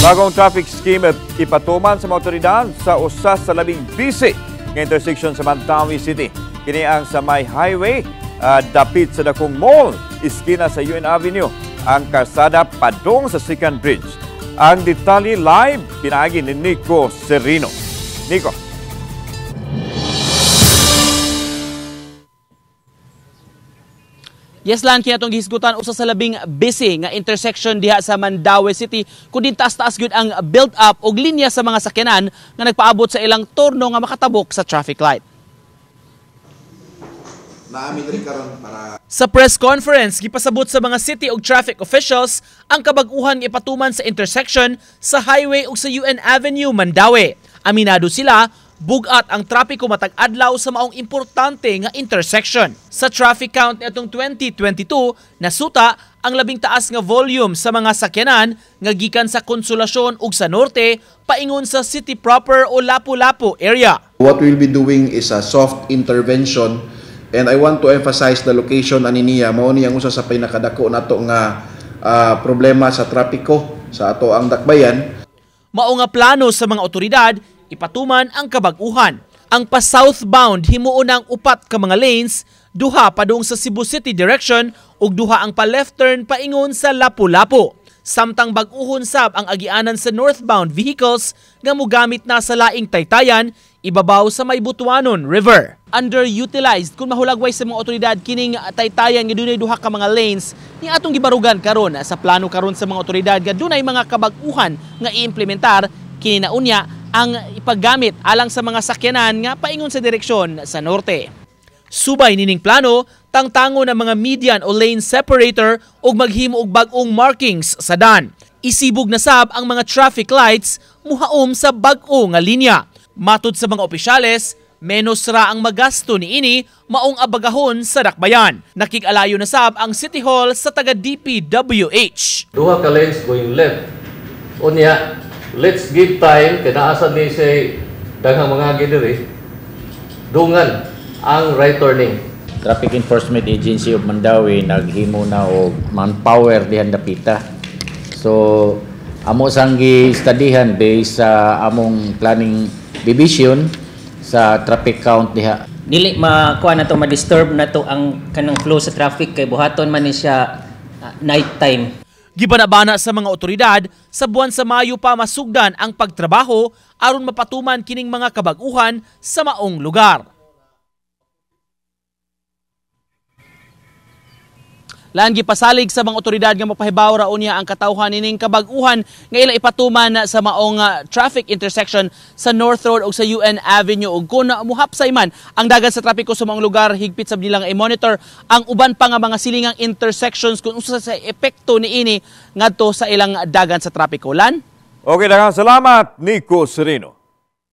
Bagong traffic scheme ipatuman sa mga otoridad sa usa sa labing busy nga intersection sa Mandaue City. Kini ang sa may highway dapit sa dakong mall, iskina sa UN Avenue, ang karsada padung sa Second Bridge. Ang detalye live pinaagi ni Nico Serino. Nico. Yes lan, kini atong gihisgutan usa sa labing busy nga intersection diha sa Mandaue City, kun din taas-taas gyud ang build up og linya sa mga sakyanan nga nagpaabot sa ilang turno nga makatabok sa traffic light. Sa press conference, gipasabot sa mga city ug traffic officials ang kabag-uhan nga ipatuman sa intersection sa highway ug sa UN Avenue, Mandaue. Aminado sila, bugat ang trapiko matag adlaw sa maong importante nga intersection. Sa traffic count niadtong 2022, nasuta ang labing taas nga volume sa mga sakyanan nga gikan sa Konsolasyon ug sa norte paingon sa city proper o Lapu-Lapu area. What we'll be doing is a soft intervention, and I want to emphasize the location ani niya. Mao ni ang usa sa pinakadako nato nga problema sa trapiko sa ato ang dakbayan. Mao nga plano sa mga otoridad ipatuman ang kabag-uhan. Ang pa-southbound himuon ang upat ka mga lanes, duha padung sa Cebu City direction ug duha ang pa-left turn paingon sa Lapu-Lapu. Samtang bag-uhon sab ang agianan sa northbound vehicles nga mogamit na sa laing taytayan ibabaw sa may Butuanon River. Underutilized kung mahulagway sa mga otoridad kining taytayan nga dunay duha ka mga lanes ni atong gibarugan karon sa plano karon sa mga otoridad nga dunay mga kabag-uhan nga iimplementar kini na unya ang ipaggamit alang sa mga sakyanan nga paingon sa direksyon sa norte. Subay nining plano, tangtango ng mga median o lane separator ug maghimo og bag-ong markings sa dan. Isibog na sab ang mga traffic lights muhaom sa bag-o nga linya. Matud sa mga opisyales, menos ra ang magasto niini maong abagahon sa dakbayan. Nakig-alayo na sab ang City Hall sa taga DPWH. Duha ka lanes going left. Unya, let's give time kay naa ni say daghang mga diri dungan ang right turning. Traffic Enforcement Agency of Mandaue naghimo na og manpower dihan dapita. So amo sang gi-studyhan based sa among planning division sa traffic count diha. Dili makuha na to, ma-disturb na to ang kanang flow sa traffic kay buhaton man ni siya night time. Gibanabana sa mga otoridad, sa buwan sa Mayo pa masugdan ang pagtrabaho aron mapatuman kining mga kabag-uhan sa maong lugar. Lan gipasalig sa mga otoridad nga mapahibaw ra unya ang katawhan nining kabag-uhan nga ila ipatuman sa maong traffic intersection sa North Road ug sa UN Avenue. Ug kun muhapsay man ang dagan sa trapiko sa maong lugar, higpit sab nilang i-monitor ang uban pa nga mga silingang intersections kung unsa sa epekto niini ngadto sa ilang dagan sa trapiko. Lan? Okay, daghang salamat, Nico Serino.